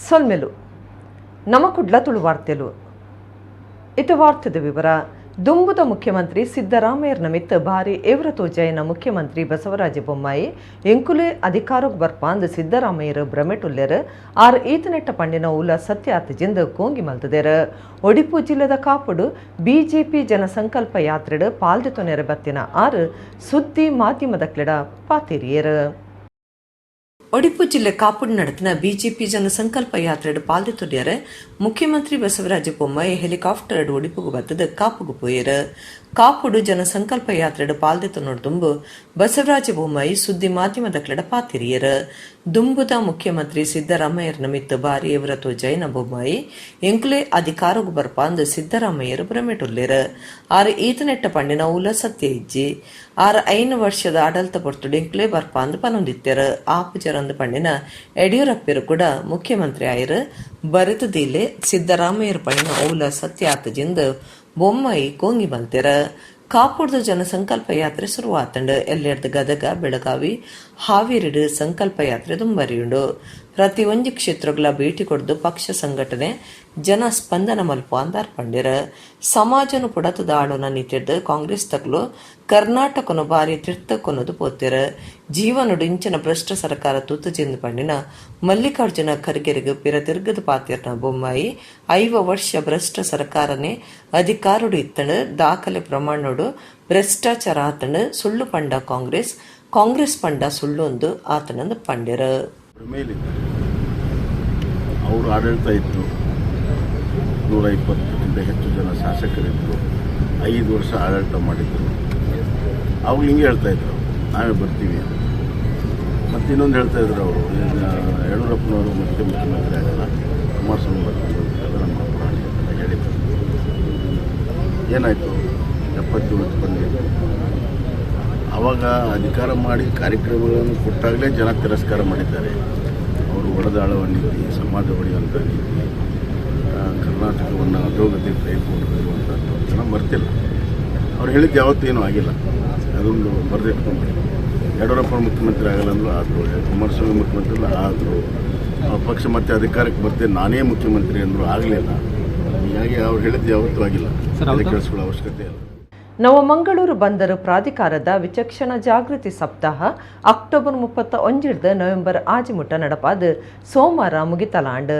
ಸೊಲ್ಮೆಲು ನಮ ಕುಡ್ಲ ತುಳು ವಾರ್ತೆಲು. ಇತ ವಾರ್ತೆದ ವಿವರ. ದುಂಬುದ ಮುಖ್ಯಮಂತ್ರಿ ಸಿದ್ದರಾಮಯ್ಯನ ಮಿತ್ತ ಭಾರಿ ಎವ್ರ ತೋಜಾಯಿನ ಮುಖ್ಯಮಂತ್ರಿ ಬಸವರಾಜ ಬೊಮ್ಮಾಯಿ ಎಂಕುಲೆ ಅಧಿಕಾರಕ್ಕೆ ಬರ್ಪಾಂದ್ ಸಿದ್ದರಾಮಯ್ಯರು ಭ್ರಮೆಟುಲ್ಲೆರ್. ಆರ್ ಈತನೆಟ್ಟ ಪಂಡಿನ ಉಲ ಸತ್ಯ ಆತಜಿಂದ್ ಕೋಂಗಿ ಮಲ್ತದೆರ್. ಒಡಿಪು ಜಿಲ್ಲೆದ ಕಾಪುಡು ಬಿಜೆಪಿ ಜನಸಂಕಲ್ಪ ಯಾತ್ರೆಡ್ ಪಾಲ್ದೆತೊನೆರ ಬತ್ತಿನ ಆರ್ ಸುದ್ದಿ ಮಾಧ್ಯಮದಕ್ಲೆಡ ಪಾತೆರಿಯೆರ್. ಒಡಿಪು ಜಿಲ್ಲೆ ಕಾಪುಡ್ ನಡೆತಿನ ಬಿಜೆಪಿ ಜನಸಂಕಲ್ಪ ಯಾತ್ರೆಡ್ ಪಾಲ್ದೆತೊನ್ಯರೆ ಮುಖ್ಯಮಂತ್ರಿ ಬಸವರಾಜ ಬೊಮ್ಮಾಯಿ ಹೆಲಿಕಾಪ್ಟರ್ ಒಡಿಪುಗು ಬತ್ತದ ಕಾಪುಗು ಪೋಯೆರ್. ಕಾಪುಡು ಜನಸಂಕಲ್ಪ ಯಾತ್ರೆಡ್ ಪಾಲ್ದೆತೊನೊಡ್ದುಂಬು ಬಸವರಾಜ ಬೊಮ್ಮಾಯಿ ಸುದ್ದಿ ಮಾಧ್ಯಮದಕ್ಲೆಡ ಪಾತೆರಿಯೆರ್. ದುಂಬುದ ಮುಖ್ಯಮಂತ್ರಿ ಸಿದ್ದರಾಮಯ್ಯನ ಮಿತ್ತ ಭಾರಿ ಎವ್ರ ತೋಜಾಯಿನ ಬೊಮ್ಮಾಯಿ ಎಂಕುಲೆ ಅಧಿಕಾರೊಗು ಬರ್ಪಾಂದ್ ಸಿದ್ದರಾಮಯ್ಯರು ಭ್ರಮೆಟುಲ್ಲೆರ್. ಆರ್ ಈತನೆಟ್ಟ ಪಂಡಿನ ಉಲ ಸತ್ಯ ಇಜ್ಜಿ. ಆರ್ 5 ವರ್ಷದ ಆಡಳಿತ ಪೊರ್ತುಡು ಎಂಕುಲೆ ಬರ್ಪಾಂದ್ ಪನೊಂದಿತ್ತೆರ್. ಆಪುಜರಂದ್ ಪಂಡಿನ ಯಡಿಯೂರಪ್ಪರು ಕೂಡ ಮುಖ್ಯಮಂತ್ರಿ ಆಯೆರ್. ಬರೆತದೀಲೆ ಸಿದ್ದರಾಮಯ್ಯರು ಪಂಡಿನ ಔಲ ಸತ್ಯ ಆತಜಿಂದ್ ಬೊಮ್ಮಾಯಿ ಕೋಂಗಿ ಮಲ್ತೆರ್. ಕಾಪುಡ್ದು ಜನಸಂಕಲ್ಪ ಯಾತ್ರೆ ಶುರುವಾತಂಡ್. ಎಲ್ಲೆರ್ದ್ ಗದಗ, ಬೆಳಗಾವಿ, ಹಾವೇರಿಡ್ ಸಂಕಲ್ಪ ಯಾತ್ರೆ ದುಂಬರಿಯುಂಡು. ಪ್ರತಿ ಒಂಜಿ ಕ್ಷೇತ್ರಗಳ ಭೇಟಿ ಕೊರ್ದು ಪಕ್ಷ ಸಂಘಟನೆ ಜನ ಸ್ಪಂದನ ಮಲ್ಪ ಅಂದಾರ್ ಪಂಡೆರ್. ಸಮಾಜನು ಪುಡತದ ಆಳುನ ನೀತಿರ್ದ್ ಕಾಂಗ್ರೆಸ್ ತಕ್ಲು ಕರ್ನಾಟಕನು ಬಾರಿ ತಿರ್ತಕೊನದು ಪೋತೆರ್. ಜೀವನೊಡು ಇಂಚಿನ ಭ್ರಷ್ಟ ಸರ್ಕಾರ ತೂತುಜಿಂದ್ ಪಂಡಿನ ಮಲ್ಲಿಕಾರ್ಜುನ ಖರ್ಗೆರೆಗ್ ಪಿರ ತಿರ್ಗದ ಪಾತೆರ್ನ ಬೊಮ್ಮಾಯಿ 50 ವರ್ಷ ಭ್ರಷ್ಟ ಸರ್ಕಾರನೇ ಅಧಿಕಾರೊಡು ಇತ್ತಂಡ್. ದಾಖಲೆ ಪ್ರಮಾಣೊಡು ಭ್ರಷ್ಟಾಚಾರ ಆತಂಡ್. ಸುಳ್ಳು ಪಂಡ ಕಾಂಗ್ರೆಸ್, ಕಾಂಗ್ರೆಸ್ ಪಂಡ ಸುಳ್ಳು ಆತನಂದ್ ಪಂಡೆರ್. ಮೇಲಿದ್ದಾರೆ ಅವರು. ಆಡಳಿತ ಇತ್ತು, 120ಕ್ಕಿಂತ ಹೆಚ್ಚು ಜನ ಶಾಸಕರಿದ್ದರು, 5 ವರ್ಷ ಆಡಳಿತ ಮಾಡಿದ್ದರು. ಅವಾಗ ಹಿಂಗೆ ಹೇಳ್ತಾ ಇದ್ರು, ನಾವೇ ಬರ್ತೀವಿ ಅಂತ. ಮತ್ತು ಇನ್ನೊಂದು ಹೇಳ್ತಾ ಇದ್ರು ಅವರು, ಯಡಿಯೂರಪ್ಪನವರು ಮತ್ತೆ ಮುಖ್ಯಮಂತ್ರಿ ಆಗಲ್ಲ, ಕುಮಾರಸ್ವಾಮಿ ಬರ್ತಾರೆ ಅಂತೆಲ್ಲ ನಮ್ಮ ಪುರಾಣಿ ಅಂತೆಲ್ಲ ಹೇಳಿದ್ರು. ಏನಾಯಿತು? 77 ಬಂದಿತ್ತು. ಆವಾಗ ಅಧಿಕಾರ ಮಾಡಿ ಕಾರ್ಯಕ್ರಮಗಳನ್ನು ಕೊಟ್ಟಾಗಲೇ ಜನ ತಿರಸ್ಕಾರ ಮಾಡಿದ್ದಾರೆ. ಅವರು ಒಡೆದಾಳುವ ನೀತಿ, ಸಮಾಜ ಒಡೆಯುವಂಥ ನೀತಿ, ಕರ್ನಾಟಕವನ್ನು ಅಧೋಗತಿ ಕೈಗೊಂಡಿರುವಂಥದ್ದು ಜನ ಮರ್ತಿಲ್ಲ. ಅವ್ರು ಹೇಳಿದ್ದು ಯಾವತ್ತೂ ಏನೂ ಆಗಿಲ್ಲ. ಅದೊಂದು ಬರೆದಿಟ್ಕೊಂಡ್ಬಿಡಿ. ಯಡಿಯೂರಪ್ಪ ಮುಖ್ಯಮಂತ್ರಿ ಆಗಲ್ಲ ಅಂದರು, ಆದರು. ಕುಮಾರಸ್ವಾಮಿ ಮುಖ್ಯಮಂತ್ರಿ ಆದರು. ಪಕ್ಷ ಮತ್ತೆ ಅಧಿಕಾರಕ್ಕೆ ಬರ್ತೇನೆ, ನಾನೇ ಮುಖ್ಯಮಂತ್ರಿ ಅಂದರು, ಆಗಲಿಲ್ಲ. ಹೀಗಾಗಿ ಅವ್ರು ಹೇಳಿದ್ದು ಯಾವತ್ತೂ ಆಗಿಲ್ಲ. ತಲೆ ಕೆಡಿಸ್ಕೊಳ್ಳೋ ಅವಶ್ಯಕತೆ ಇಲ್ಲ. ನವಮಂಗಳೂರು ಬಂದರು ಪ್ರಾಧಿಕಾರದ ವಿಚಕ್ಷಣ ಜಾಗೃತಿ ಸಪ್ತಾಹ ಅಕ್ಟೋಬರ್ 31 ನವೆಂಬರ್ ಆಜಿಮುಟ್ಟ ನಡಪಾದ ಸೋಮವಾರ ಮುಗಿತಲಾಂಡ್.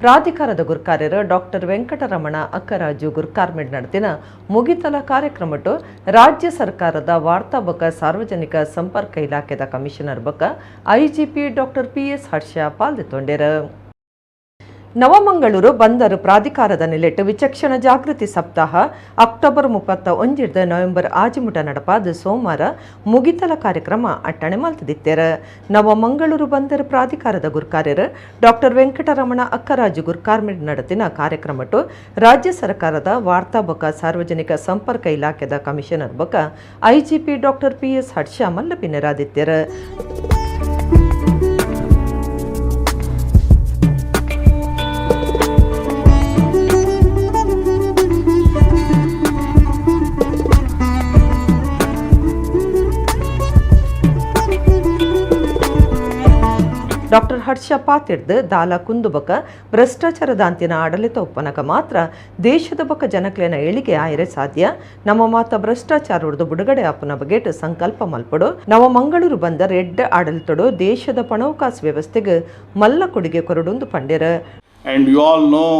ಪ್ರಾಧಿಕಾರದ ಗುರ್ಕಾರ್ಯರು ಡಾಕ್ಟರ್ ವೆಂಕಟರಮಣ ಅಕ್ಕರಾಜು ಗುರ್ಕಾರ್ಮೆಡ್ ನಡೆದಿನ ಮುಗಿತಲ ಕಾರ್ಯಕ್ರಮಟ್ಟು ರಾಜ್ಯ ಸರ್ಕಾರದ ವಾರ್ತಾ ಬೊಕ ಸಾರ್ವಜನಿಕ ಸಂಪರ್ಕ ಇಲಾಖೆದ ಕಮಿಷನರ್ ಬೊಕ ಐಜಿಪಿ ಡಾಕ್ಟರ್ ಪಿಎಸ್ ಹರ್ಷ ಪಾಲ್ದೆತೊಂಡೆರು. ನವಮಂಗಳೂರು ಬಂದರು ಪ್ರಾಧಿಕಾರದ ನಿಲೆಟ್ಟು ವಿಚಕ್ಷಣ ಜಾಗೃತಿ ಸಪ್ತಾಹ ಅಕ್ಟೋಬರ್ 31 ನವೆಂಬರ್ ಆಜಿಮುಟ ನಡಪಾದ ಸೋಮವಾರ ಮುಗಿತಲ ಕಾರ್ಯಕ್ರಮ ಅಟ್ಟಣೆ ಮಲ್ತದಿತ್ತೆರ್. ನವಮಂಗಳೂರು ಬಂದರು ಪ್ರಾಧಿಕಾರದ ಗುರ್ಕಾರ್ಯರು ಡಾಕ್ಟರ್ ವೆಂಕಟರಮಣ ಅಕ್ಕರಾಜು ಗುರ್ಕಾರ್ಮೆಡ್ ನಡೆತಿನ ಕಾರ್ಯಕ್ರಮಟ್ಟು ರಾಜ್ಯ ಸರ್ಕಾರದ ವಾರ್ತಾ ಬೊಕ ಸಾರ್ವಜನಿಕ ಸಂಪರ್ಕ ಇಲಾಖೆದ ಕಮಿಷನರ್ ಬೊಕ ಐಜಿಪಿ ಡಾಕ್ಟರ್ ಪಿಎಸ್ ಹರ್ಷ ಮಲ್ಲಪಿನರಾದಿತ್ತೆರ್. ಡಾಕ್ಟರ್ ಹರ್ಷ ಪಾತಿರ್ದ್ ದಾಲ ಕುಂದುಬಕ ಭ್ರಷ್ಟಾಚಾರದಾಂತಿನ ಆಡಳಿತ ಒಪ್ಪನಕ ಮಾತ್ರ ದೇಶದ ಬೊಕ ಜನಕ್ಲೆನ ಏಳಿಗೆ ಆಯರೆ ಸಾಧ್ಯ. ನಮ್ಮ ಮಾತ ಭ್ರಷ್ಟಾಚಾರದ್ದು ಬಿಡುಗಡೆ ಆಪುನ ಬಗೆಟ್ ಸಂಕಲ್ಪ ಮಲ್ಪಡು. ನವ ಮಂಗಳೂರು ಬಂದ ರೆಡ್ ಆಡಳಿತಡು ದೇಶದ ಪಣವಕಾಸು ವ್ಯವಸ್ಥೆಗೆ ಮಲ್ಲ ಕೊಡುಗೆ ಕೊರಡುಂದು ಪಂಡೆರ್. And you all know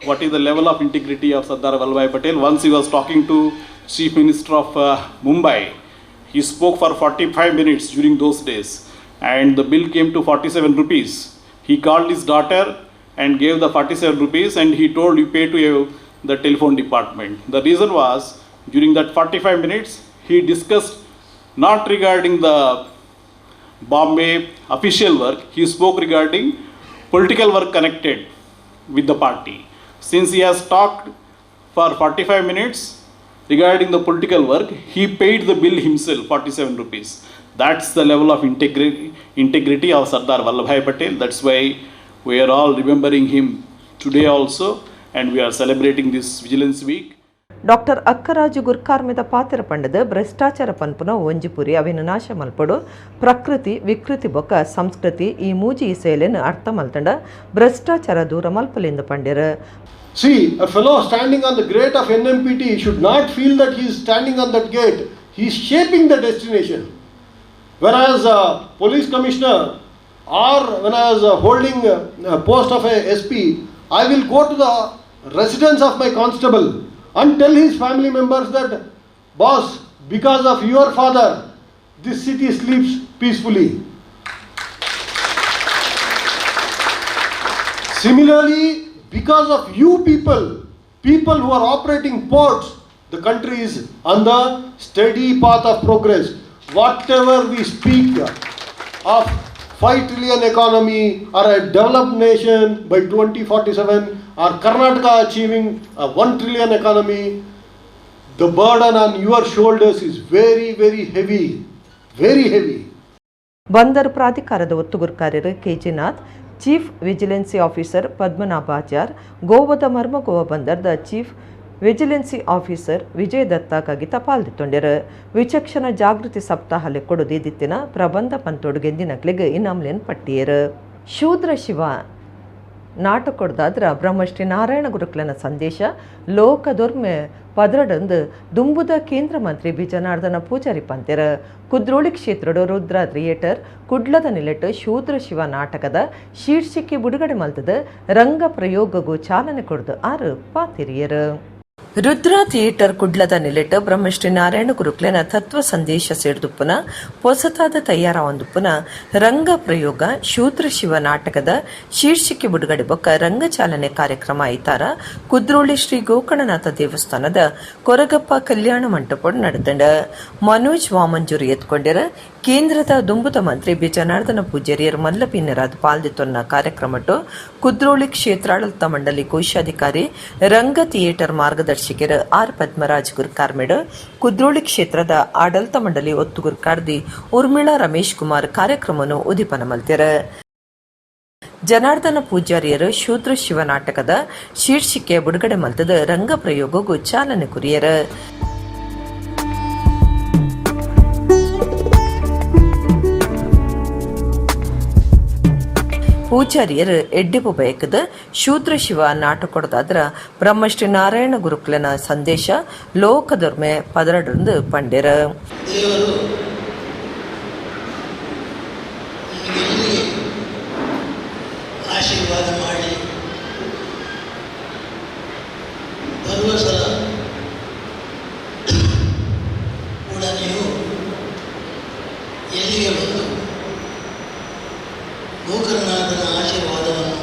what is the level of integrity of Sardar Vallabhbhai Patel. Once he was talking to Chief Minister of Mumbai, he spoke for 45 minutes during those days, and the bill came to 47 rupees. He called his daughter and gave the 47 rupees, and he told, "You pay to the telephone department." The reason was, during that 45 minutes, he discussed not regarding the Bombay official work, he spoke regarding political work connected with the party. Since he has talked for 45 minutes regarding the political work, he paid the bill himself, 47 rupees. That's the level of integrity of Sardar Vallabhbhai Patel. That's why we are all remembering him today also, and we are celebrating this Vigilance Week. Doctor Akkaraju ಗುರ್ಕಾರ್ಮೆದ ಪಾತ್ರ ಪಂಡದ ಭ್ರಷ್ಟಾಚಾರ ಪನ್ಪುನ ಒಂಜಿಪುರಿ ಅವಿನ ನಾಶ ಮಲ್ಪಡು ಪ್ರಕೃತಿ ವಿಕೃತಿ ಬೊಕ್ಕ ಸಂಸ್ಕೃತಿ ಈ ಮೂಜಿ ಇಸೆಲೆನ್ ಅರ್ಥ ಮಲ್ತಂಡ ಭ್ರಷ್ಟಾಚಾರ ದೂರ ಮಲ್ಪಲೆಂದು ಪಂಡೆರ್. See, a fellow standing on the gate of NMPT should not feel that he is standing on that gate. He is shaping the destination. Whereas a police commissioner or when I was holding a post of a SP, I will go to the residence of my constable and tell his family members that, boss, because of your father, this city sleeps peacefully. Similarly, because of you people, people who are operating ports, the country is on the steady path of progress. Whatever we speak of 5 trillion economy or a developed nation by 2047 or Karnataka achieving a 1 trillion economy, the burden on your shoulders is very, very heavy, very heavy. ಬಂದರು ಪ್ರಾಧಿಕಾರದ ಒತ್ತುಗುರ್ಕಾರ್ಯರು KG Nath, chief ವಿಜಿಲೆನ್ಸಿ officer Padmanabhachar, ಗೋವಾದ ಮರ್ಮಗೋವಾ ಬಂದರ್ದ chief ವಿಜಿಲೆನ್ಸಿ officer Vijay ದತ್ತ ಕಗಿತ ಪಾಲ್ದಿತ್ತೊಂಡೆರು. ವಿಚಕ್ಷಣ ಜಾಗೃತಿ ಸಪ್ತಾಹ ಲೆಕ್ಕೊಡು ದೀದಿತ್ತಿನ ಪ್ರಬಂಧ ಪಂತೋಡು ಗೆಂದಿನಕ್ಲೆಗ್ ಇನಾಮ್ಲೆನ್ ಪಟ್ಟಿಯರು. ಶೂದ್ರ ಶಿವ ನಾಟಕೊಡ್ದಾದ್ರ ಬ್ರಹ್ಮಶ್ರೀ ನಾರಾಯಣ ಗುರುಕ್ಲನ ಸಂದೇಶ ಲೋಕದೊರ್ಮೆ ಪದರಡಂದು ದುಂಬುದ ಕೇಂದ್ರ ಮಂತ್ರಿ ಬಿ ಜನಾರ್ದನ ಪೂಜಾರಿ ಪಂತೆರ್. ಕುದ್ರೋಳಿ ಕ್ಷೇತ್ರಡು ರುದ್ರ ಥಿಯೇಟರ್ ಕುಡ್ಲದ ನಿಲೆಟ್ ಶೂದ್ರ ಶಿವ ನಾಟಕದ ಶೀರ್ಷಿಕೆ ಬಿಡುಗಡೆ ಮಲ್ತದ ರಂಗ ಪ್ರಯೋಗಗೂ ಚಾಲನೆ ಕೊಡ್ದು ಆರು ಪಾತಿರಿಯರು. ರುದ್ರ ಥಿಯೇಟರ್ ಕುಡ್ಲದ ನಿಲೆಟ್ ಬ್ರಹ್ಮಶ್ರೀ ನಾರಾಯಣ ಗುರುಕ್ಲೆನ ತತ್ವ ಸಂದೇಶ ಸೇರ್ದುಪ್ಪುನ ಪೊಸತಾದ ತಯಾರ ಒಂದುಪ್ಪುನ ರಂಗ ಪ್ರಯೋಗ ಶೂದ್ರ ಶಿವ ನಾಟಕದ ಶೀರ್ಷಿಕೆ ಬಿಡುಗಡೆ ಬೊಕ್ಕ ರಂಗಚಾಲನೆ ಕಾರ್ಯಕ್ರಮ ಐತಾರ ಕುದ್ರೋಳಿ ಶ್ರೀ ಗೋಕರ್ಣನಾಥ ದೇವಸ್ಥಾನದ ಕೊರಗಪ್ಪ ಕಲ್ಯಾಣ ಮಂಟಪ ನಡೆದಂಡ. ಮನೋಜ್ ವಾಮಂಜೂರು ಎತ್ಕೊಂಡಿರ. ಕೇಂದ್ರದ ದುಂಬುದ ಮಂತ್ರಿ ಬಿ ಜನಾರ್ದನ ಪೂಜಾರಿಯರು ಮಲ್ಲಪಿನ್ನರಾದ ಪಾಲ್ದಿತ್ತೊನ್ನ ಕಾರ್ಯಕ್ರಮಟ್ಟು ಕುದ್ರೋಳಿ ಕ್ಷೇತ್ರಾಡಳಿತ ಮಂಡಳಿ ಕೋಶಾಧಿಕಾರಿ, ರಂಗ ಥಿಯೇಟರ್ ಮಾರ್ಗದರ್ಶಕರು ಆರ್ ಪದ್ಮರಾಜ್ ಗುರ್ಕಾರ್ಮೆಡ್, ಕುದ್ರೋಳಿ ಕ್ಷೇತ್ರದ ಆಡಳಿತ ಮಂಡಳಿ ಒತ್ತು ಗುರ್ಕಾರ್ದಿ ಉರ್ಮಿಳಾ ರಮೇಶ್ ಕುಮಾರ್ ಕಾರ್ಯಕ್ರಮವನ್ನು ಉದಿಪನ ಮಲ್ತೆರ್. ಜನಾರ್ದನ ಪೂಜಾರಿಯರು ಶೂದ್ರ ಶಿವ ನಾಟಕದ ಶೀರ್ಷಿಕೆ ಬಿಡುಗಡೆ ಮಲ್ತದ ರಂಗ ಪ್ರಯೋಗಕ್ಕೂ ಚಾಲನೆ ಕೊರಿಯರ್. ಪೂಜಾರಿಯರು ಎಡ್ಡೆಪು ಬಯಕದ ಶೂದ್ರ ಶಿವ ನಾಟಕೊಡದಾದ್ರ ಬ್ರಹ್ಮಶ್ರೀ ನಾರಾಯಣ ಗುರುಕ್ಲನ ಸಂದೇಶ ಲೋಕದೊರ್ಮೆ ಪದರಡಂದು ಪಂಡೆರ್. ದೇವರು ನಿಮಗೆಲ್ಲರಿಗೆ ಆಶೀರ್ವಾದ ಮಾಡಿ, ಬರುವ ಸಲ ಕೂಡ ನೀವು ಎಲ್ಲಿಗೆ ಬಂದು ಗೋಕರ್ಣನಾಥನ ಆಶೀರ್ವಾದವನ್ನು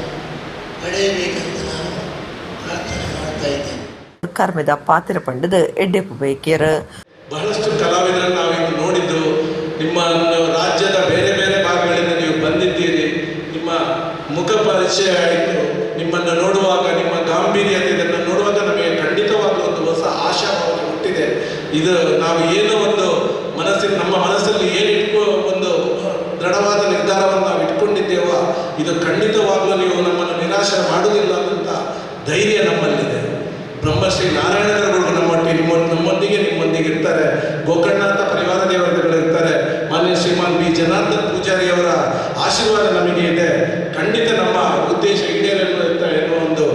ಪಡೆಯಬೇಕಂತ ನಾನು ಪ್ರಾರ್ಥನೆ ಮಾಡ್ತಾ ಇದ್ದೇನೆ. ಕರ್ಮೆದ ಪಾತ್ರ ಪಂಡದ ಎಡ್ಡೆಪು ಬಯಕಿಯರ್. ಬಹಳಷ್ಟು ಕಲಾವಿದರನ್ನು ನಾವಿಂದು ನೋಡಿದ್ದು. ನಿಮ್ಮ ರಾಜ್ಯದ ಬೇರೆ ಬೇರೆ ಭಾಗಗಳಿಂದ ನೀವು ಬಂದಿದ್ದೀರಿ. ನಿಮ್ಮ ಮುಖ ಪರಿಚಯ ಆಯಿತು. ನಿಮ್ಮನ್ನು ನೋಡುವಾಗ, ನಿಮ್ಮ ಗಾಂಭೀರ್ಯತೆ ಇದನ್ನು ನೋಡುವಾಗ ನಮಗೆ ಖಂಡಿತವಾಗ್ಲೂ ಒಂದು ಹೊಸ ಆಶಾಭಾವನೆ ಹುಟ್ಟಿದೆ. ಇದು ನಾವು ಏನೋ ಒಂದು ಮನಸ್ಸಿನ ನಮ್ಮ ಮನಸ್ಸಲ್ಲಿ ಏನಿಟ್ಕೋ ಒಂದು ದೃಢವಾದ ನಿರ್ಧಾರವನ್ನು ನಾವು ಇಟ್ಕೊಂಡಿದ್ದೇವೋ, ಇದು ಖಂಡಿತವಾಗ್ಲೂ ನೀವು ನಮ್ಮನ್ನು ನಿರಾಶೆ ಮಾಡುವುದಿಲ್ಲ ಅಂತ ಧೈರ್ಯ ನಮ್ಮಲ್ಲಿದೆ. ಬ್ರಹ್ಮಶ್ರೀ ನಾರಾಯಣ ಗುರುಗಳು ನಮ್ಮೊಟ್ಟಿಗೆ ನಮ್ಮೊಂದಿಗೆ ನಿಮ್ಮೊಂದಿಗೆ ಇರ್ತಾರೆ. ಗೋಕರ್ಣನಾಥ ಪರಿವಾರ ದೇವತೆಗಳು ಇರ್ತಾರೆ. ಮಾನ್ಯ ಶ್ರೀಮಾನ್ ಬಿ ಜನಾರ್ದನ್ ಪೂಜಾರಿ ಅವರ ಆಶೀರ್ವಾದ ನಮಗೆ ಇದೆ. ಖಂಡಿತ ನಮ್ಮ ಉದ್ದೇಶ ಈಡೇರಲು ಅಂತ ಎನ್ನುವ ಒಂದು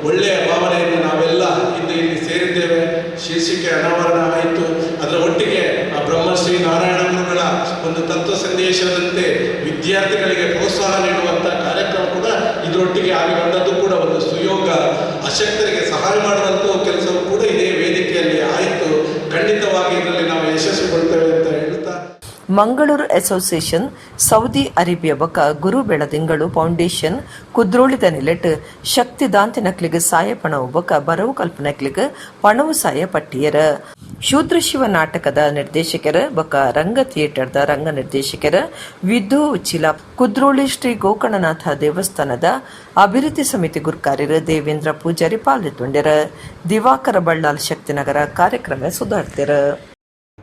ಒಳ್ಳೆಯ ಭಾವನೆಯನ್ನು ನಾವೆಲ್ಲ ಇಂದು ಇಲ್ಲಿ ಸೇರಿದ್ದೇವೆ. ಶೀರ್ಷಿಕೆ ಅನಾವರಣ ಆಯಿತು. ಅದರ ಒಟ್ಟಿಗೆ ಆ ಬ್ರಹ್ಮಶ್ರೀ ನಾರಾಯಣ ಗುರುಗಳ ಒಂದು ತತ್ವ ಸಂದೇಶದಂತೆ ವಿದ್ಯಾರ್ಥಿಗಳಿಗೆ ಪ್ರೋತ್ಸಾಹ ನೀಡುವಂಥ ಕಾರ್ಯಕ್ರಮ ಕೂಡ ಇದರೊಟ್ಟಿಗೆ ಆಗಿ ಬಂದದ್ದು ಕೂಡ ಒಂದು ಸುಯೋಗ. ಅಶಕ್ತರಿಗೆ ಸಹಾಯ ಮಾಡುವಂಥ ಕೆಲಸವೂ ಕೂಡ ಇದೇ ವೇದಿಕೆಯಲ್ಲಿ ಆಯಿತು. ಖಂಡಿತವಾಗಿ ಇದರಲ್ಲಿ ನಾವು ಯಶಸ್ವಿಗೊಳ್ತೇವೆ ಅಂತ ಹೇಳ್ತಾ, ಮಂಗಳೂರು association Saudi Arabia ಬೊಕ್ಕ ಗುರು ಬೆಳದಿಂಗಳು ಫೌಂಡೇಶನ್ ಕುದ್ರೋಳಿದ ನಿಲೆಟ್ ಶಕ್ತಿ ದಾಂತಿನಕ್ಲಿಗ್ ಸಾಯ ಪಣವು ಬೊಕ್ಕ ಬರವು ಕಲ್ಪನಕ್ಲಿಗ್ ಪಣವು ಸಾಯ ಪಟ್ಟಿಯರ. ಶೂದ್ರಶಿವ ನಾಟಕದ ನಿರ್ದೇಶಕರ ಬೊಕ್ಕ ರಂಗ ಥಿಯೇಟರ್ದ ರಂಗ ನಿರ್ದೇಶಕರ ವಿಧು ಉಚ್ಚಿಲ, ಕುದ್ರೋಳಿ ಶ್ರೀ ಗೋಕರ್ಣನಾಥ ದೇವಸ್ಥಾನದ ಅಭಿವೃದ್ಧಿ ಸಮಿತಿ ಗುರ್ಕಾರ್ಯರು ದೇವೇಂದ್ರ ಪೂಜಾರಿ ಪಾಲ್ಗೊಂಡರ. ದಿವಾಕರ ಬಳ್ಳಾಲ್ ಶಕ್ತಿನಗರ ಕಾರ್ಯಕ್ರಮ ಸುಧಾರ್ತಿರ.